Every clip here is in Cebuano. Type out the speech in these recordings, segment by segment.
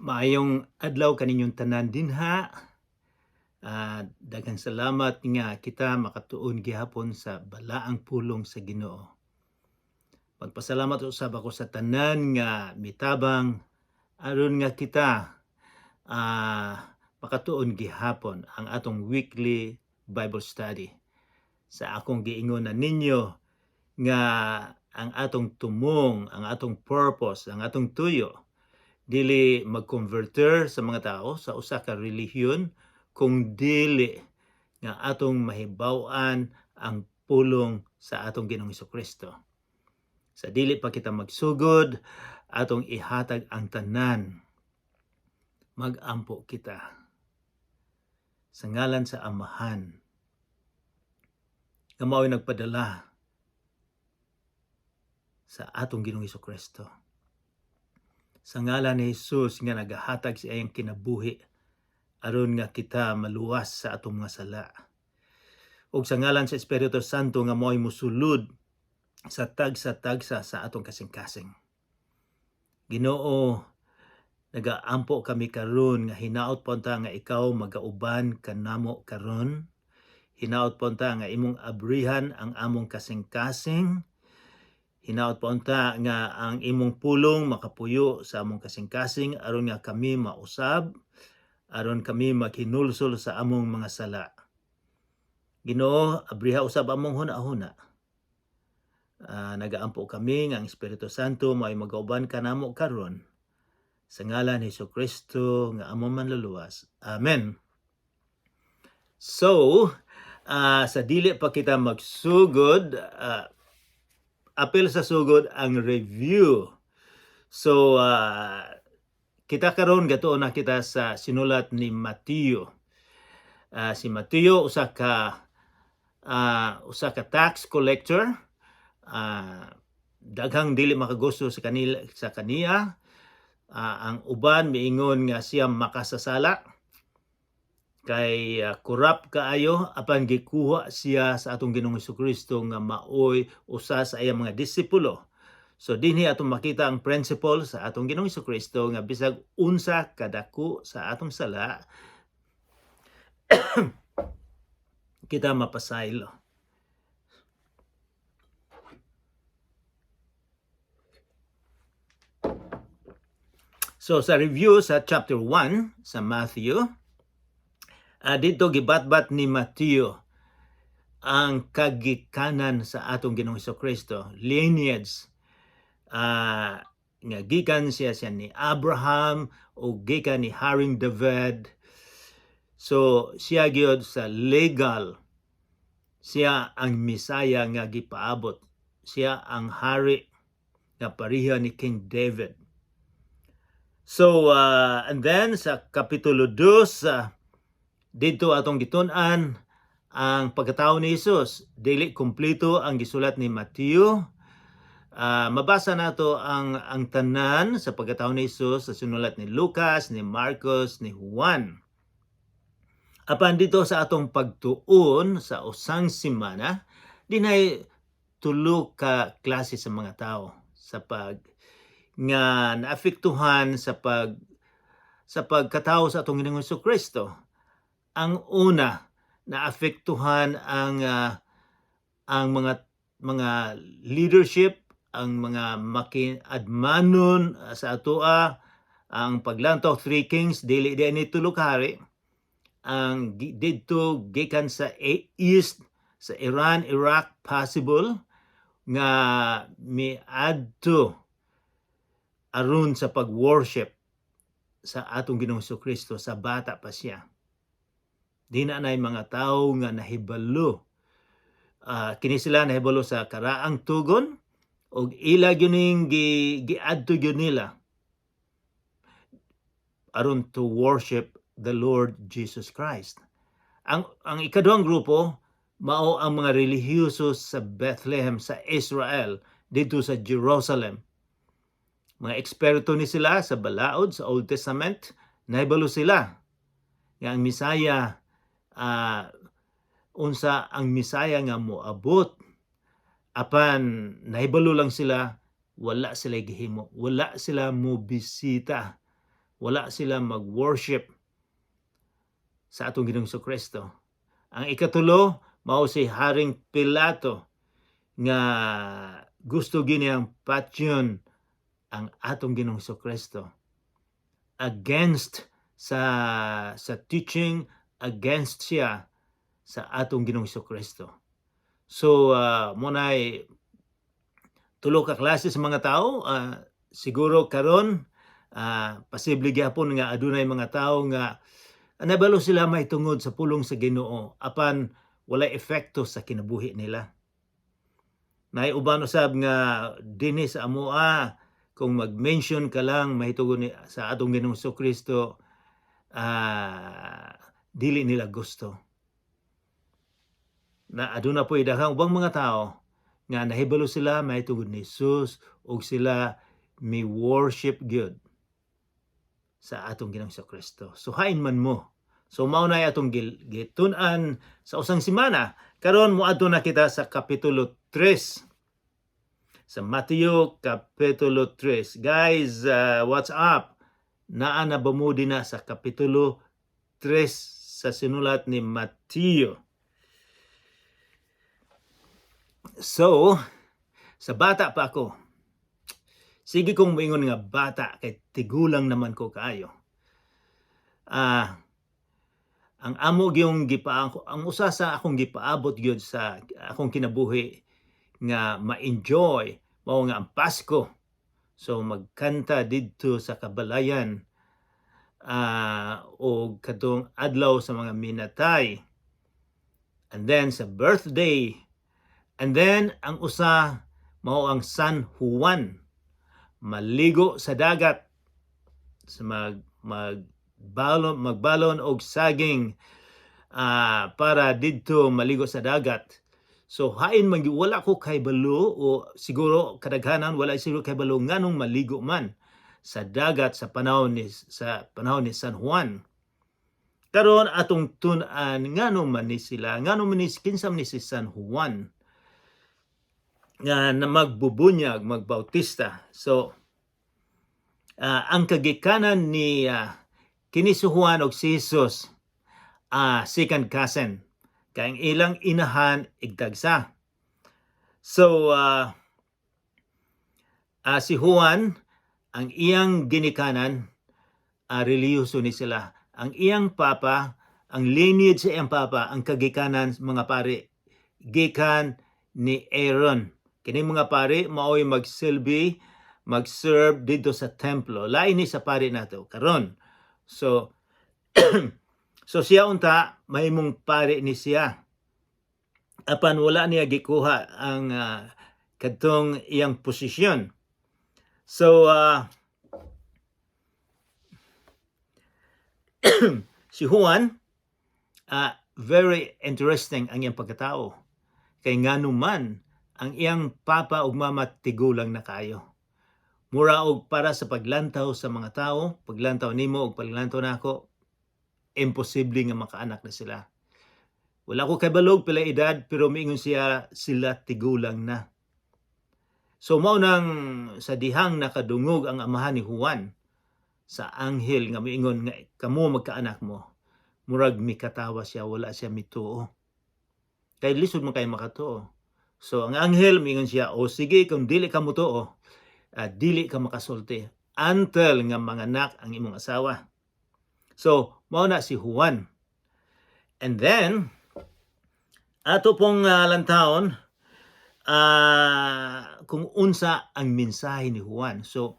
Maayong adlaw kaninyong tanan dinha. Daghang salamat nga kita makatuon gihapon sa balaang pulong sa Ginoo. Magpasalamat usab ako sa tanan nga mitabang aron nga kita makatuon gihapon ang atong weekly Bible study. Sa akong giingon na ninyo nga ang atong tumong, ang atong purpose, ang atong tuyo dili mag-converter sa mga tao sa usa ka relihiyon, kung dili nga atong mahibaw-an ang pulong sa atong Ginoong Kristo. Sa dili pa kita magsugod, atong ihatag ang tanan. Magampo kita. Sa ngalan sa Amahan, nga mao'y nagpadala sa atong Ginoong Kristo, sa ngalan ni Jesus nga nagahatag sa iyang kinabuhi aron nga kita maluwas sa atong mga sala, ug sa ngalan sa Espiritu Santo nga mao'y musulod sa tagsa-tagsa sa atong kasing-kasing. Ginoo, nagaampo kami karon nga hinaot po nga ikaw magauban kanamo karon. Hinaot po nga imong abrihan ang among kasing-kasing. Hinaot po unta nga ang imong pulong makapuyo sa among kasing-kasing aron nga kami mausab, aron kami maghinulsol sa among mga sala. Ginoo, abriha usab among huna-huna. Nagaampo kami nga ang Espiritu Santo mao'y magauban kanamo karon. Sa ngalan ni Hesus Kristo nga among manluluwas. Amen. So, sa dili pa kita magsugod, apil sa sugod ang review. So, kita karon gatuon na kita sa sinulat ni Mateo. Si Mateo usa ka tax collector. Daghang dili makagusto sa kanila, sa kaniya. Ang uban miingon nga siya makasasala kay corrupt kaayo, apan gikuha siya sa atong Ginoong Kristo nga maoy usa sa iyang mga disipulo. So dinhi atong makita ang principle sa atong Ginoong Kristo nga bisag unsa kadako sa atong sala, kita mapasaylo. So sa review sa chapter 1 sa Matthew, dito gibatbat ni Mateo ang kagikanan sa atong Ginoong Kristo, lineage, nga gikan siya siya ni Abraham o gikan ni Haring David. So siya gyud sa legal, siya ang Misaya nga gipaabot. Siya ang hari nga pareha ni King David. So and then sa kapitulo 2, dito atong gitun-an ang pagkatao ni Jesus. Dili kumpleto ang gisulat ni Mateo. Mabasa nato ang tanan sa pagkatao ni Jesus sa sinulat ni Lucas, ni Marcos, ni Juan. Apan dito sa atong pagtuon sa usang semana, dinay tulo ka klase sa mga tao sa pag nga naapektuhan sa pagkatao sa atong Ginoong Kristo. Ang una, naapektuhan ang mga leadership, ang mga makiadmanon sa atoa, ang paglantaw Three Kings, dili di ni tulo ka hari. Ang didto gikan sa East, sa Iran, Iraq, possible nga miadto aron sa pag-worship sa atong Ginoong Kristo sa bata pa siya. Di na nay mga tao nga nahibalo. Kini sila nahibalo sa karaang tugon og ila gyud ning giadto gyud nila aron to worship the Lord Jesus Christ. Ang ikaduhang grupo mao ang mga relihiyoso sa Bethlehem sa Israel, dito sa Jerusalem. Mga eksperto ni sila sa balaod sa Old Testament, nahibalo sila nga ang Misaya, unsa ang Misaya nga moabot, apan nahibalo lang sila, wala sila gihimo, wala sila mo bisita. Wala sila mag-worship sa atong Ginoong Kristo. Ang ikatulo, mao si Haring Pilato nga gusto giniyang patyon ang atong Ginoong Kristo. Against sa teaching, against siya sa atong Ginoong Kristo. So mao nay tulo ka klase sa mga tao. Siguro karon posible gyapon nga adunay mga tao nga nabalo sila mahitungod sa pulong sa Ginoo, apan walay epekto sa kinabuhi nila. Nay uban usab nga dinhi sa amoa, kung mag-mention ka lang mahitungod ni sa atong Ginoong Kristo, dili nila gusto. Na aduna po'y daghang ubang mga tao nga nahibalo sila mahitungod ni Jesus ug sila mi worship gyud sa atong Ginoong Kristo. So hain man mo. So mao na atong gitun-an sa usang semana. Karon moadto na kita sa kapitulo 3. Sa Mateo kapitulo 3. Guys, what's up? Naa na ba mo dinha sa kapitulo 3 sa sinulat ni Mateo? So, sa bata pa ako, sige kong moingon nga bata kay tigulang naman ko kaayo. Ang amo gyung gipa ang usa sa akong gipaabot gyud sa akong kinabuhi nga ma-enjoy mao nga ang Pasko. So magkanta didto sa kabalayan og kadtong adlaw sa mga minatay. And then sa birthday. And then ang usa mao ang San Juan. Maligo sa dagat sa mag magbalon magbalon og saging para didto maligo sa dagat. So hain man gyud, wala ko kaybalo o siguro kadaghanan wala siguro kaybalo nganong maligo man sa dagat sa panahon ni San Juan. Karon atong tun-an ngano man ni sila, ngano man ni kinsa man ni si San Juan nga na magbubunyag, magbautista. So ang kagikanan ni kini si Juan og si Jesus second cousin kay ang ilang inahan igtagsa. So si Juan, ang iyang ginikanan, relihiyoso ni sila. Ang iyang papa, ang lineage sa iyang papa, ang kagikanan mga pari gikan ni Aaron. Kini mga pari maoy magsilbi, mag-serve dito sa templo. Lain ni sa pari nato karon. So siya unta mahimong pari ni siya. Apan wala niya gikuha ang kadtong iyang posisyon. So si Juan, very interesting ang iyang pagkatao. Kay ngano man ang iyang papa ug mama tigulang na kayo. Mura og para sa paglantaw sa mga tao, paglantaw nimo ug paglantaw nako, imposible nga makaanak na sila. Wala ko kabalog pila edad, pero miingon siya sila tigulang na. So mao nang sa dihang nakadungog ang amahan ni Juan sa anghel nga miingon nga kamo magkaanak mo, murag mikatawa siya, wala siya mituo. Kay lisod man kay makatuo. So ang anghel miingon siya, "O sige, kung dili ka motuo, dili ka makasulti until nga manganak ang imong asawa." So mao na si Juan. And then ato pong lantawon kung unsa ang mensahe ni Juan. So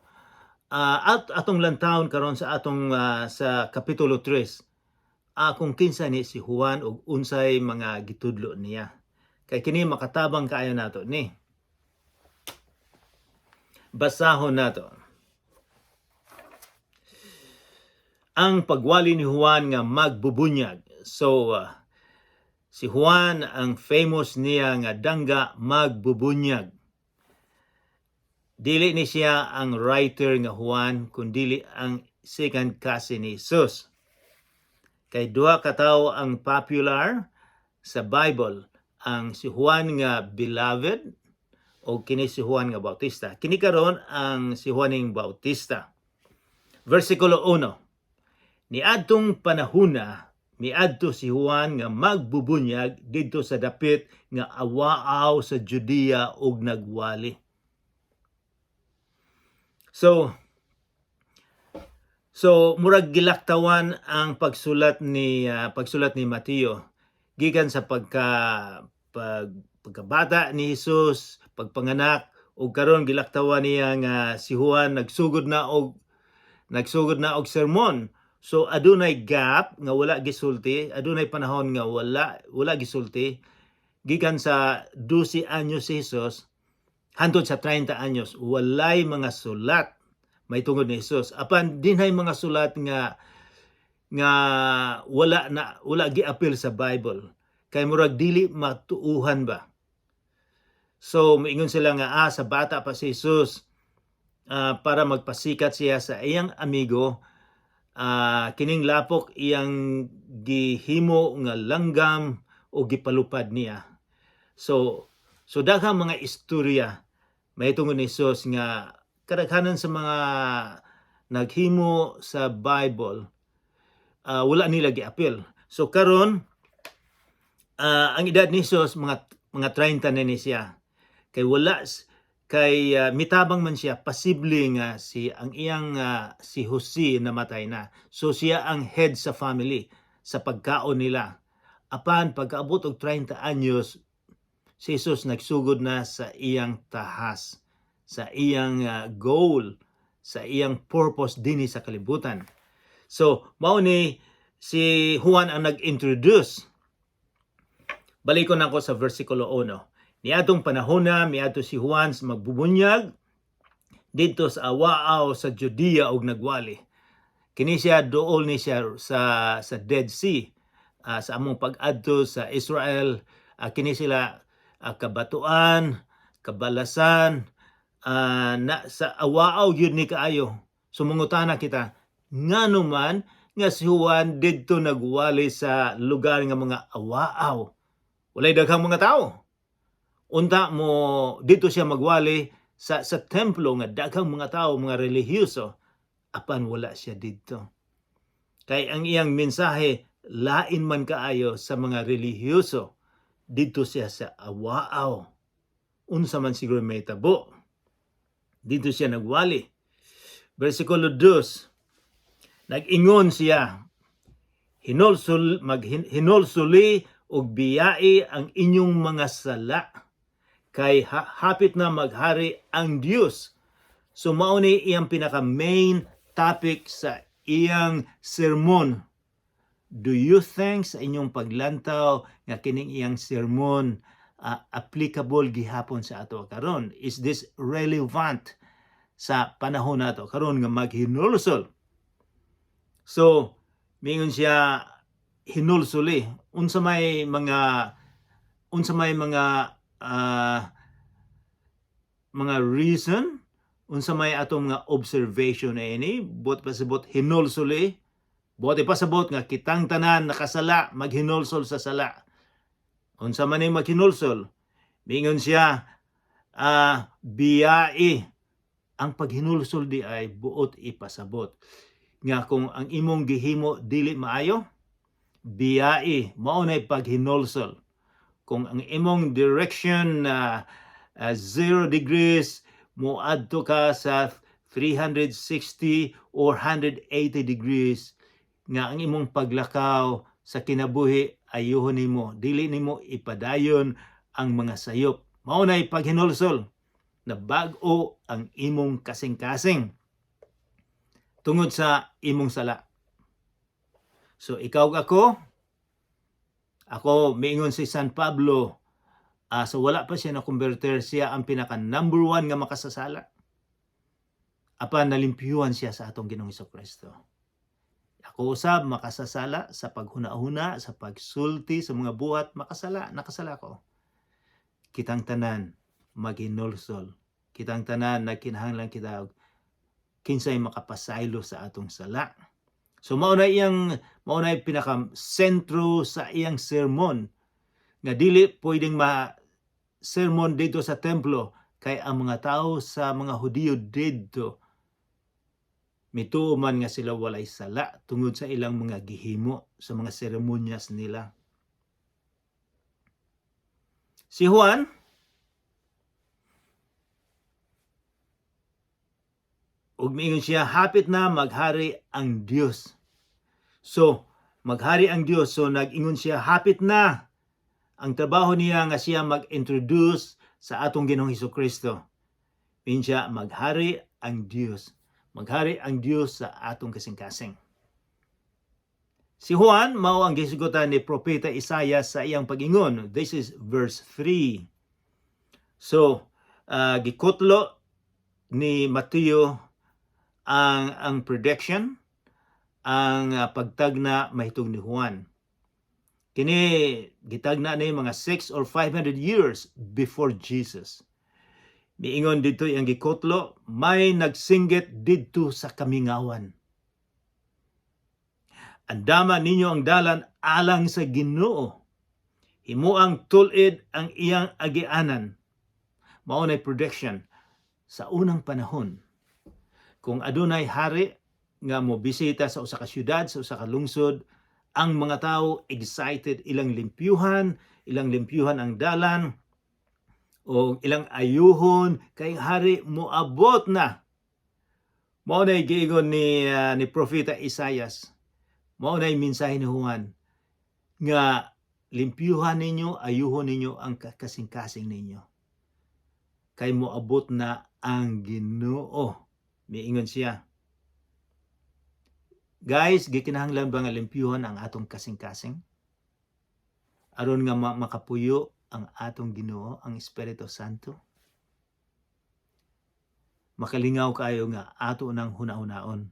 at atong lantawon karon sa atong sa kapitulo 3 kung kinsa ni si Juan ug unsay mga gitudlo niya. Kay kini makatabang kaayo nato ni. Basahon nato. Ang pagwali ni Juan nga magbubunyag. So si Juan, ang famous niya nga dangga magbubunyag. Dili ni siya ang writer nga Juan, kundili ang second cousin ni Jesus. Kay duha ka tawo ang popular sa Bible, ang si Juan nga beloved o kini si Juan nga Bautista. Kini karon ang si Juaning Bautista. Versikulo 1. Niadtong panahuna, miadto si Juan nga magbubunyag didto sa dapit nga awaaw sa Judea ug nagwali. So murag gilaktawan ang pagsulat ni Mateo gikan sa pagkabata ni Jesus, pagpanganak, ug karon gilaktawan niya nga si Juan nagsugod na og sermon. So adunay gap nga wala gisulti, adunay panahon nga wala gisulti gikan sa 12 anyos si Jesus hantod sa 30 anyos, walay mga sulat may tungod ni Jesus. Apan dinhay mga sulat nga wala na wala giapil sa Bible kay murag dili matuuhan ba. So miingon sila nga sa bata pa si Jesus, para magpasikat siya sa iyang amigo, kining lapok iyang gihimo nga langgam o gipalupad niya. So daghang mga istorya may tungod ni Jesus nga kadaghanan sa mga naghimo sa Bible, wala nila giapil. So karon, ang edad ni Jesus mga 30 na ni siya. Kay wala kay mitabang man siya, posible nga si ang iyang si Jose namatay na. So siya ang head sa family sa pagkaon nila. Apan pagkaabot og 30 anyos, si Jesus nagsugod na sa iyang tahas, sa iyang goal, sa iyang purpose dinhi sa kalibutan. So mao ni si Juan ang nag-introduce. Balikon ako sa versikulo 1. Niadtong panahon na, miadto si Juan sa magbubunyag didto sa Awaaw sa Judea ug nagwali. Kini siya duol ni siya sa Dead Sea, sa among pag-adto sa Israel. Kini sila kabatuan, kabalasan, na sa Awaaw gyud ni kaayo. Sumungutana kita, ngano man nga si Juan didto nagwali sa lugar nga mga awaaw? Walay daghang mga tao. Unta mo dito siya magwali sa templo nga daghang mga tao, mga relihiyoso, apan wala siya didto. Kay ang iyang mensahe lain man kaayo sa mga relihiyoso. Didto siya sa awaaw. Unsa man siguro may tabo? Dito siya nagwali. Versikulo 2. Nag-ingon siya, Hinulsuli ug biyai ang inyong mga sala kay hapit na maghari ang Dios. So mao ni iyang pinaka main topic sa iyang sermon. Do you think sa inyong paglantaw nga kining iyang sermon applicable gihapon sa ato karon? Is this relevant sa panahon nato karon nga maghinulsol? So, mingon siya, hinulsuli. Unsa may mga reason, unsa may atong mga observation ini buot pasabot hinulsuli? Buot ipasabot nga kitang tanan nakasala, maghinulsol sa sala. Unsa man ning maghinulsol? Mingon siya, biyai. Ang paghinulsol di ay buot ipasabot nga kung ang imong gihimo dili maayo, biyai. Mao nay paghinulsol. Kung ang imong direction na 0 degrees, moadto ka sa 360 or 180 degrees nga ang imong paglakaw sa kinabuhi, ayuhon nimo, dili nimo ipadayon ang mga sayop. Mao nay paghinulsol na bag-o ang imong kasing-kasing tungod sa imong sala. So ikaw, ako, miingon si San Pablo, so wala pa siya na converter, siya ang pinaka number one nga makasasala. Apan nalimpyuhan siya sa atong Ginoong Kristo. Ako usab makasasala sa paghuna-huna, sa pagsulti, sa mga buhat, makasala, nakasala ko. Kitang tanan maghinulsol. Kitang tanan nagkinahanglan kita og kinsay makapasaylo sa atong sala. So mao na pinaka sentro sa iyang sermon nga dili pwedeng ma sermon dito sa templo kay ang mga tao sa mga Hudiyo didto Mituo man nga sila walay sala tungod sa ilang mga gihimo sa mga seremonyas nila. Si Juan, ug miingon siya, hapit na maghari ang Dios. So, maghari ang Dios. So, nag-ingon siya, hapit na. Ang trabaho niya nga siya mag-introduce sa atong Ginoong Hesus Kristo. Miingon siya, maghari ang Dios. Maghari ang Dios sa atong kasing-kasing. Si Juan mao ang gisugutan ni Propeta Isaiah sa iyang pag-ingon. This is verse 3. So, gikutlo ni Mateo ang prediction, ang pagtagna mahitungod ni Juan. Kini gitagna ni mga 6 or 500 years before Jesus. Miingon dito ang gikutlo, may nagsinggit didto sa kamingawan. Andama ninyo ang dalan alang sa Ginoo. Himuang tul-id ang iyang agianan. Mao nay prediction sa unang panahon. Kung adunay hari nga mo bisita sa usa ka syudad, sa usa ka lungsod, ang mga tao excited, ilang limpyuhan ang dalan o ilang ayuhon kay hari moabot na. Mao nay giingon ni Propeta Isaias. Mao nay mensahe ni Juan nga limpyuhan ninyo, ayuhon ninyo ang kasing-kasing ninyo. Kay moabot na ang Ginoo. Miingon siya. Guys, gikinahanglan ba nga limpyuhan ang atong kasing-kasing? Aron nga makapuyo ang atong Ginoo, ang Espiritu Santo? Makalingaw kayo nga ato nang hunahunaon.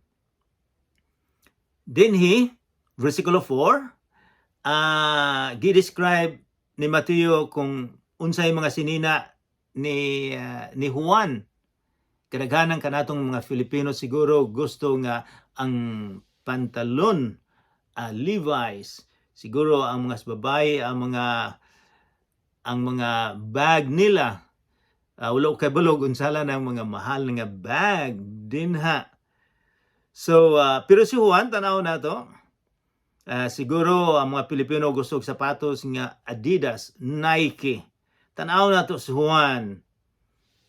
Dinhi, versikulo 4, gi-describe ni Mateo kung unsay mga sinina ni Juan. Kadaghanan kanatong mga Filipino siguro gusto nga ang pantalon Levi's. Siguro ang mga babae, ang mga bag nila. Wala ko kabalo unsa lang ang mga mahal nga bag dinha. So, pero si Juan, tanaw na to. Siguro ang mga Pilipino gusto og sapatos nga Adidas, Nike. Tanaw na to si Juan.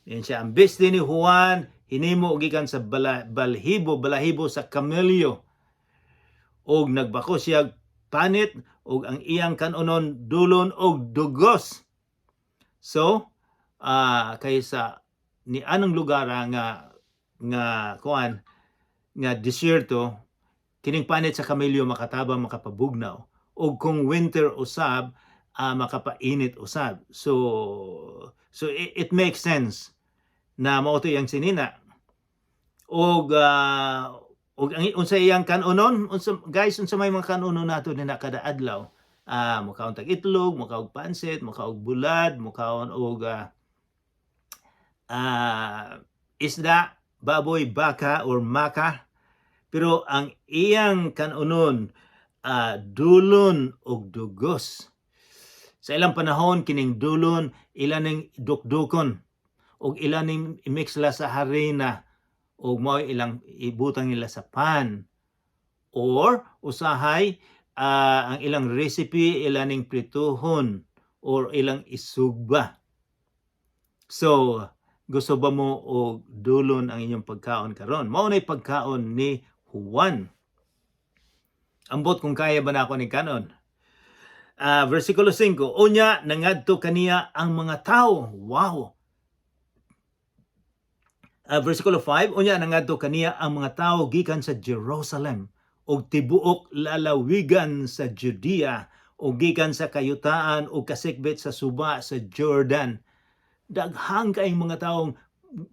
Yan siya. Ang biste ni Juan, hinimo gikan sa balhibo sa kamelyo. Og nagbako siya panit og ang iyang kanunon dulon og dugos. So, kaysa ni anong lugar nga kuan nga desierto, kining panit sa kamelyo makatabang makapabugnaw, ug kung winter usab, makapainit usab. So it makes sense na mao to iyang sinina. Ug ang unsa iyang kanunon, unsa, guys, unsa may mga kanunon nato nina kada adlaw? Mukaon tag itlog, mukaon pansit, mukaon bulad, mukaon og isda, baboy, baka or maka. Pero ang iyang kanunon, dulon og dugos. Sa ilang panahon, kining dulon ila ning dukdukon og ila ning i-mix la sa harina og mao ilang ibutang nila sa pan, or usahay ang ilang recipe, ila ning prituhon or ilang isugba. So, gusto ba mo og dulon ang inyong pagkaon karon? Mao nay pagkaon ni Juan. Ambot kung kaya ba nako ni kanon. Versikulo 5, unya nangadto kaniya ang mga tao. Wow. Versikulo 5, unya nangadto kaniya ang mga tao gikan sa Jerusalem ug tibuok lalawigan sa Judea ug gikan sa kayutaan ug kasikbit sa suba sa Jordan. Daghang kaayong mga taong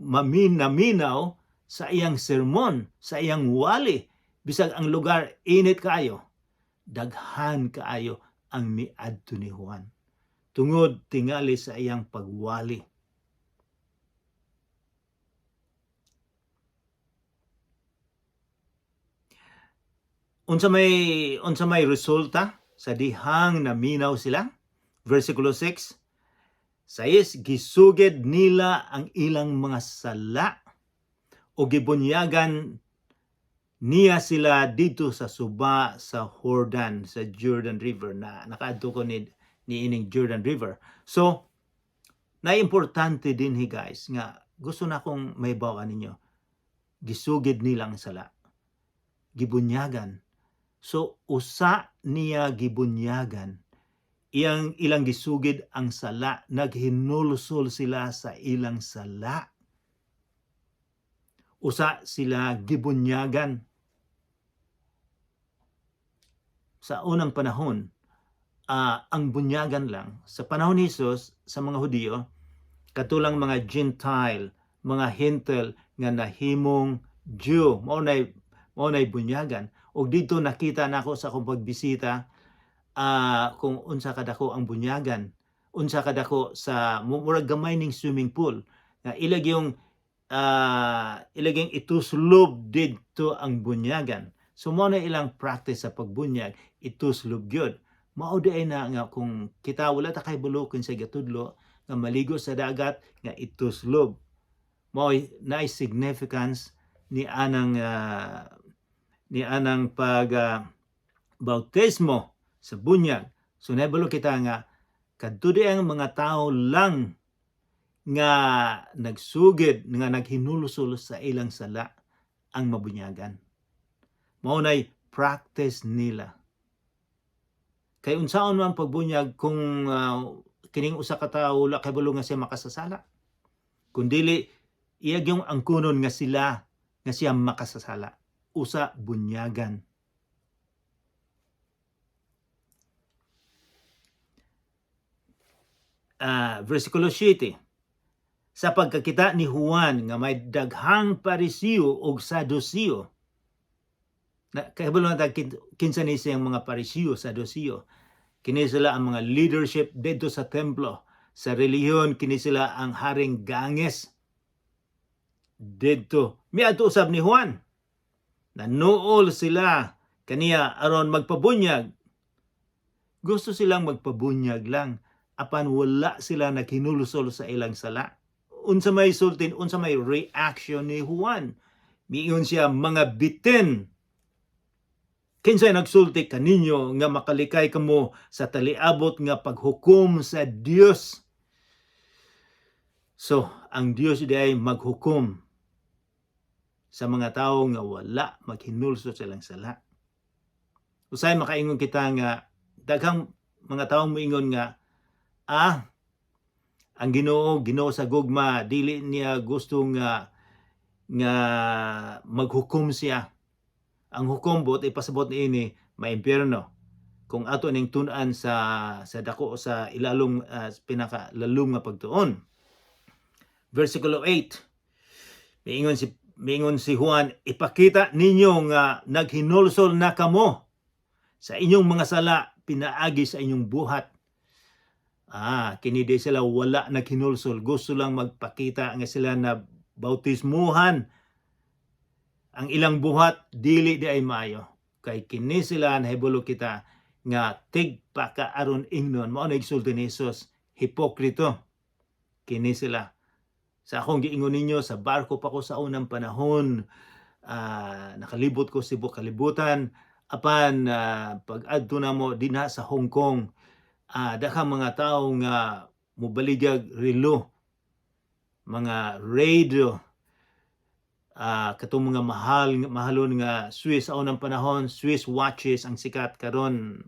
maminaminaw sa iyang sermon, sa iyang wali. Bisag ang lugar init kaayo, daghan kaayo ang miadto ni Juan tungod tingali sa iyang pagwali. Unsa may resulta sa dihang naminaw sila? Versikulo 6, Sayis gisugid nila ang ilang mga sala o gibunyagan niya sila dito sa suba sa Jordan, sa Jordan River na nakaadto ko ni ining Jordan River. So, na-importante din hi, guys, nga gusto na akong mahibaw ninyo. Gisugid nila ang sala. Gibunyagan. So, usa niya gibunyagan. Iyang ilang gisugid ang sala, naghinulsol sila sa ilang sala. Usa sila gibunyagan. Sa unang panahon, ang bunyagan lang, sa panahon ni Jesus, sa mga Hudiyo, katulang mga Gentile, mga Hentil nga nahimong Jew, mao nay bunyagan. Og dito nakita nako sa akong pagbisita kung unsa kadako ang bunyagan, unsa kadako sa murag gamay ning swimming pool nga ilag yung ituslob didto ang bunyagan. So mao na ilang practice sa pagbunyag, ituslob gyud. Mao di ay na nga kung kita wala ta kahibalo kung sa gatudlo nga maligo sa dagat nga ituslob. Mao naay significance ni anang pag bautismo sa bunyag. So nahibalo kita nga kadto di ang mga tao lang nga nagsugid nga naghinulsol sa ilang sala ang mabunyagan. Mao nay practice nila. Kay unsaon man pagbunyag kung kining usa ka tawo wala kahibalo nga siya makasasala? Kung dili iya yung angkunon nga sila nga siya makasasala. Usa bunyagan. Versikulo 7. Sa pagkakita ni Juan nga may daghang Parisiyo og Sadusiyo. Na kahibalo na ta kinsa ni siyang mga Parisiyo, Sadusiyo. Kini sila ang mga leadership didto sa templo. Sa relihiyon, kini sila ang haring Ganges. Didto. Miadto usab ni Juan. Nanuol sila kaniya aron magpabunyag. Gusto silang magpabunyag lang apan wala sila naghinulsol sa ilang sala. Unsa may sultin, unsa may reaction ni Juan? Miingon siya, "Mga bitin. Kinsay nagsulti kaninyo nga makalikay kamo sa taliabot nga paghukom sa Dios?" So, ang Dios di ay maghukom sa mga tao nga wala maghinulsol sa ilang sala. Usay makaingon kita nga daghang mga tao moingon nga ang Ginoo, Ginoo sa gugma, dili niya gusto nga maghukom siya. Ang hukom bot ipasabot niini maimpyerno. Kung ato ning tun-an sa dako sa ilalong pinaka lalom nga pagtuon. Versikulo 8. Miingon si Juan, "Ipakita ninyo nga naghinulsol na kamo sa inyong mga sala pinaagi sa inyong buhat." Kini di sila wala naghinulsol. Gusto lang magpakita nga sila na bautismuhan. Ang ilang buhat dili di ay maayo. Kay kini sila nahibalo kita nga tigpaka aron ingnon, mao na igsulti ni Jesus, hipokrito. Kini sila. Sa akong giingon ninyo, sa barko pa ko sa unang panahon, nakalibot ko sa kalibutan, apan pag adto namo dinha sa Hong Kong, daghang mga tao nga mobaligyag relo, mga radio, katong mga mahal mahalon nga Swiss sa unang panahon, Swiss watches ang sikat. Karon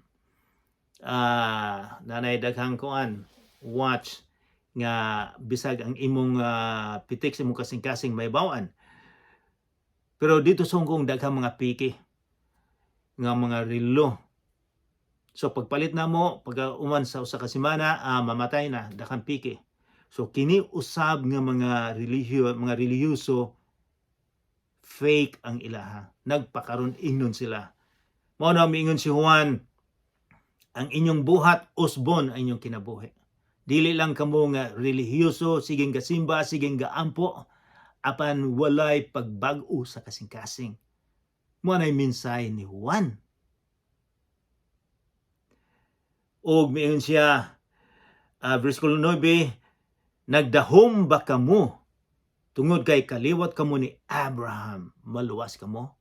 nanay daghang kuan watch nga bisag ang imong pitik sa imong kasing-kasing may bawan. Pero dito sa Hong Kong daghang mga piki nga mga relo. So pagpalit na mo, pag uman sa usa ka semana, mamatay na, daghang piki. So kini usab nga mga relihiyo, mga relihiyoso, fake ang ilaha. Nagpakaron ingnon sila. Mao na miingon si Juan, "Ang inyong buhat usbon ang inyong kinabuhi." Dili lang kamo nga relihiyoso, sigeng gasimba, sigeng gaampo, apan walay pagbag-o sa kasing-kasing. Mao nay mensahe ni Juan. Og miingon siya, versikulo 9, "Nagdahom ba kamo tungod kay kaliwat kamo ni Abraham, maluwas kamo?"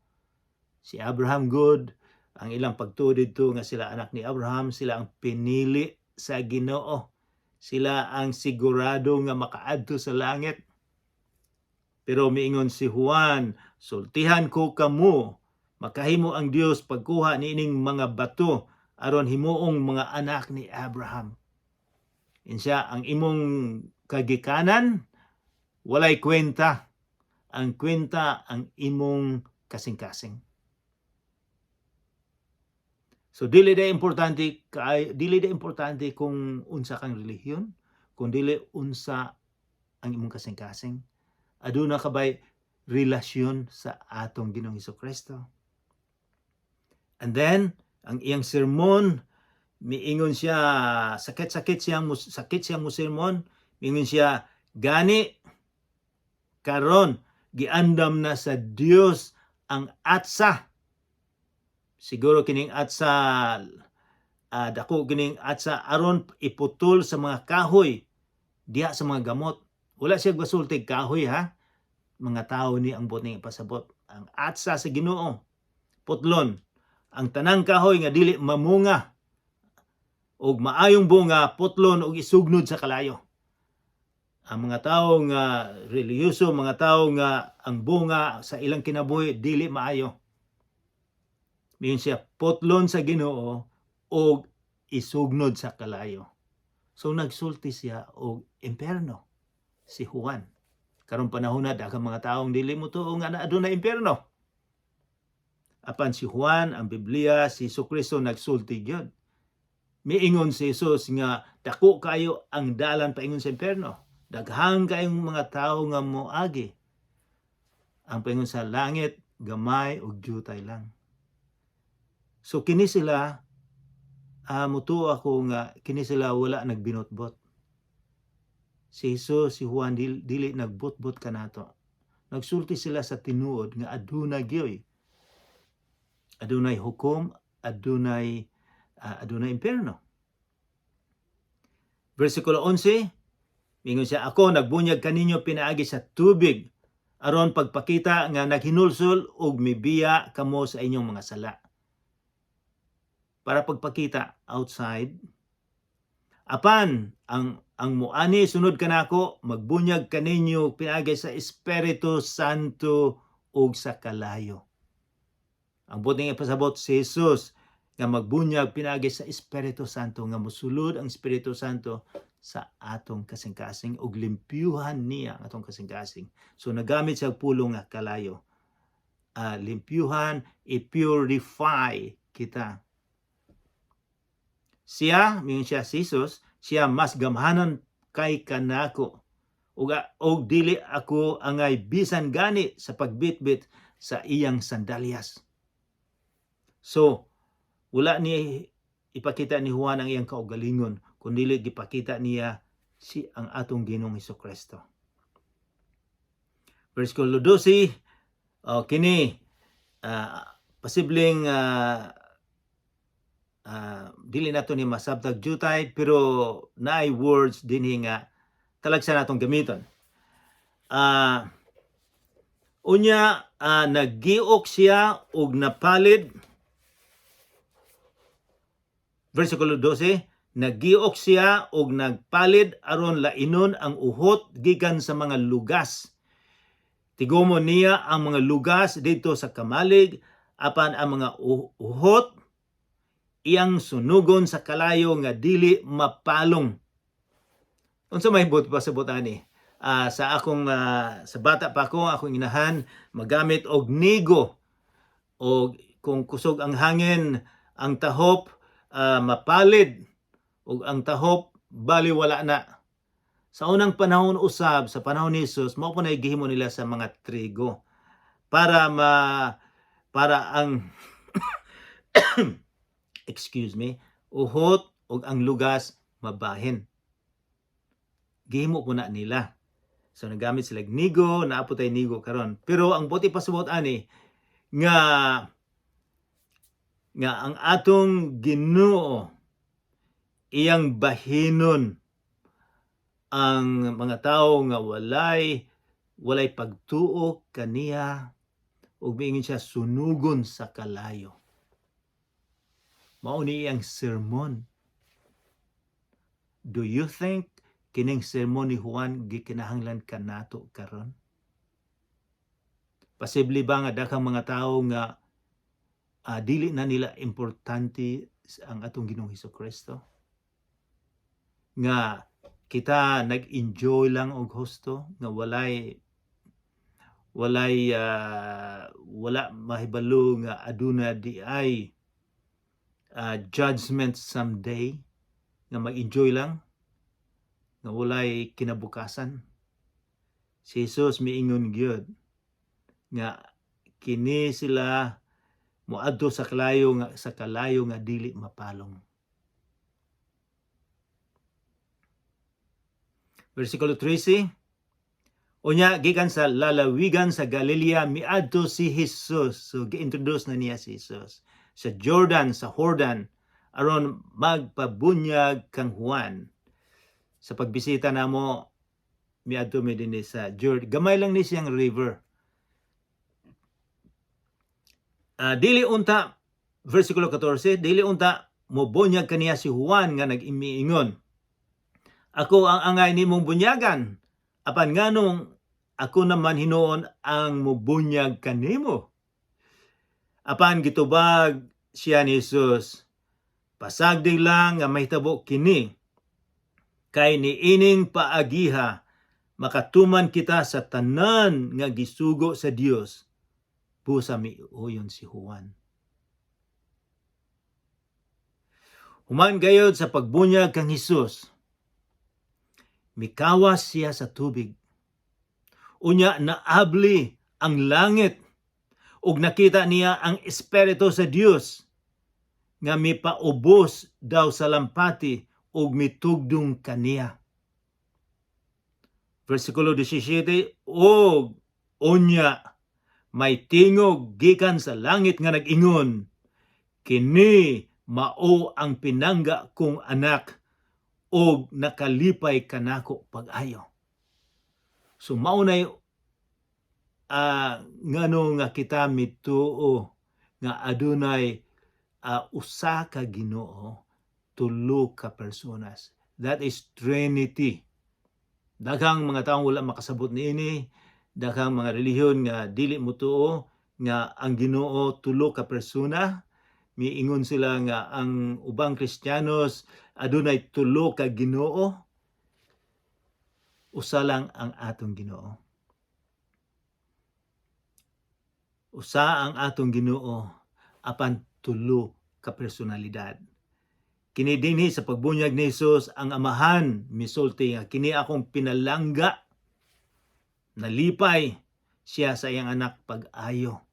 Si Abraham gud, ang ilang pagtuo didto nga sila anak ni Abraham, sila ang pinili sa Ginoo. Sila ang sigurado nga makaadto sa langit. Pero miingon si Juan, "Sultihan ko kamo, makahimo ang Dios pagkuha niining mga bato aron himuong mga anak ni Abraham." Insiya, ang imong kagikanan walay kwenta. Ang kwenta ang imong kasing-kasing. So dili da importante kung unsa kang relihiyon, kung dili unsa ang imong kasing-kasing. Aduna ka bay relasyon sa atong Ginoong Kristo? And then ang iyang sermon, miingon siya, sakit siyang mo sermon, miingon siya, "Gani karon giandam na sa Dios ang atsa." Siguro kining atsa, dako kining atsa aron iputol sa mga kahoy diha sa mga gamot. Wala siya gasulti kahoy ha. Mga tao ni ang buot ning ipasabot. Ang atsa sa Ginoo, putlon ang tanang kahoy nga dili mamunga og maayong bunga, putlon og isugnod sa kalayo. Ang mga tao nga relihiyoso, mga tao nga ang bunga sa ilang kinabuhi dili maayo. Miingon siya, putlon sa Ginoo og isugnod sa kalayo. So nagsulti siya og impierno si Juan. Karong panahon na, daghang mga taong dili motuo nga naa aduna impierno. Apan si Juan, ang Biblia, si Jesucristo nagsulti gyud. Miingon si Jesus nga dako kayo ang dalan paingon sa impierno. Daghang kayong mga tao nga moagi. Ang paingon sa langit, gamay ug jutay lang. So kini sila, mutuo ako nga kini sila wala nagbinotbot. Si Jesus, si Juan dili nagbotbot kanato. Nagsulti sila sa tinuod nga aduna gyoy. Adunay hukom, adunay impierno. Versikulo 11, mingon siya, "Ako nagbunyag kaninyo pinaagi sa tubig aron pagpakita nga naghinulsol ug mibiya kamo sa inyong mga sala." Para pagpakita outside. "Apan ang muani sunod kanako magbunyag kaninyo pinaagi sa Espiritu Santo ug sa kalayo." Ang buot ning ipasabot, si Jesus nga magbunyag pinaagi sa Espiritu Santo, nga mosulod ang Espiritu Santo sa atong kasing-kasing ug limpyuhan niya ang atong kasing-kasing. So nagamit siya og pulong nga kalayo. Limpyuhan, i-purify kita. "Siya," mingon siya, si Jesus, "siya mas gamhanan kay kanako. Ug dili ako angay bisan gani sa pagbitbit sa iyang sandalyas." So, wala ni ipakita ni Juan ang iyang kaugalingon, kundi gipakita niya si ang atong Ginoong Kristo. Versikulo 12, oh, kini posibleng dili nato ni masabtag jutay, pero naay words dinhi nga talagsa natong gamiton. Unya naggiok siya og napalid. Versikulo 12, "Nagiok siya og nagpalid aron lainon ang uhot gikan sa mga lugas. Tigumon niya ang mga lugas didto sa kamalig, apan ang mga uhot iyang sunugon sa kalayo nga dili mapalong." Unsa may buot pasabot ani? Sa bata pa ako, akong inahan magamit og nigo, og kung kusog ang hangin, ang tahop mapalid ug ang tahop baliwala na. Sa unang panahon usab, sa panahon ni Jesus, mao po na gihimo nila sa mga trigo para ang, excuse me, uhot ug ang lugas mabahin. Gihimo po na nila. So nagamit sila og nigo, naa po tay nigo karon. Pero ang buot ipasabot ani nga ang atong Ginoo iyang bahinon ang mga tao nga walay pagtuo kaniya, Ug miingon siya sunugon sa kalayo. Mao ni ang sermon. Do you think kining sermon ni Juan gikinahanglan kanato karon? Posible ba nga daghang mga tawo nga dili na nila importante ang atong Ginoong Hesus Kristo? Nga kita nag-enjoy lang og husto nga walay walay wala mahibalo nga aduna di ay judgment someday, nga mag-enjoy lang nga walay kinabukasan? Si Jesus miingon gyud nga kini sila moadto sa kalayo nga dili mapalong. Versikulo 13. Unya gikan sa lalawigan sa Galilea miadto si Jesus. So gi-introduce na niya si Jesus sa Jordan, sa Jordan, aron magpabunyag kang Juan. Sa pagbisita namo, miadto mi dinhi sa Jordan. Gamay lang ni siyang river. Dili unta, versikulo 14, dili unta mobunyag kaniya si Juan nga nag-imiingon: "Ako ang angay nimong bunyagan, apan nganong ako naman hinuon ang mobunyag kanimo?" Apan gitubag siya ni Jesus: "Pasagdi lang nga mahitabo kini, kay niining paagiha makatuman kita sa tanan nga gisugo sa Dios." Busa miuyon si Juan. Human gayod sa pagbunyag kang Hesus, mikawas siya sa tubig. Unya naabli ang langit ug nakita niya ang Espiritu sa Dios nga mipaubos daw sa lampati ug mitugdong kaniya. Versikulo 17, ug unya may tingog gikan sa langit nga nag-ingon, "Kini mao ang pinangga kong anak ug nakalipay kanako pag-ayo." So mao nay ngano nga kita mituo nga adunay usa ka Ginoo, tulo ka personas. That is Trinity. Daghang mga taong wala makasabot niini, daghang mga relihiyon nga dili motuo nga ang Ginoo tulo ka persona. Miingon sila nga ang ubang Kristiyanos adunay tulo ka Ginoo. Usa lang ang atong Ginoo. Usa ang atong Ginoo apan tulo ka personalidad. Kini dinhi sa pagbunyag ni Jesus, ang Amahan misulti nga kini akong pinalangga, nalipay siya sa iyang anak pag-ayo.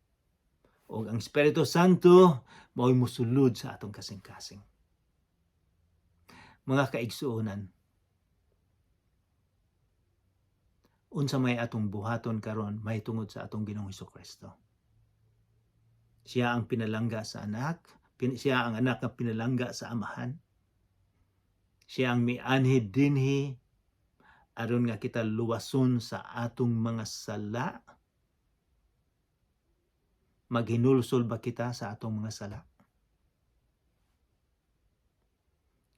Og ang Espiritu Santo mao'y mosulod sa atong kasing-kasing. Mga kaigsuonan, unsa may atong buhaton karon mahitungod sa atong Ginoong Kristo? Siya ang pinalangga sa anak, siya ang anak nga pinalangga sa Amahan. Siya ang mianhi dinhi aron nga kita luwason sa atong mga sala. Maghinulsol ba kita sa atong mga sala?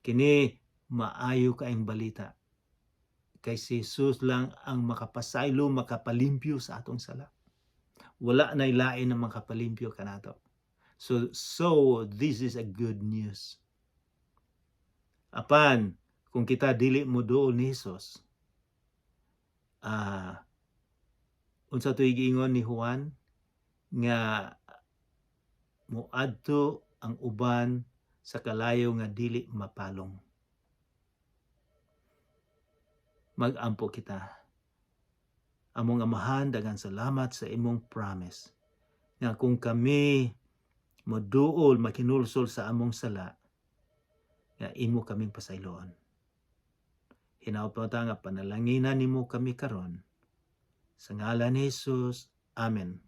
Kini maayo kaayong balita. Kay si Jesus lang ang makapasaylo, makapalimpyo sa atong sala. Wala na lain ang makapalimpyo kanato. So this is a good news. Apan kung kita dili mo duol ni Jesus, unsa to'y giingon ni Juan nga moadto ang uban sa kalayo nga dili mapalong? Magampo kita. Among Amahan, daghang salamat sa imong promise nga kung kami moduol, makinulsol sa among sala, nga imo kaming pasayloon. Hinaot pa ta nga panalanginan nimo kami karon. Sa ngalan ni Jesus. Amen.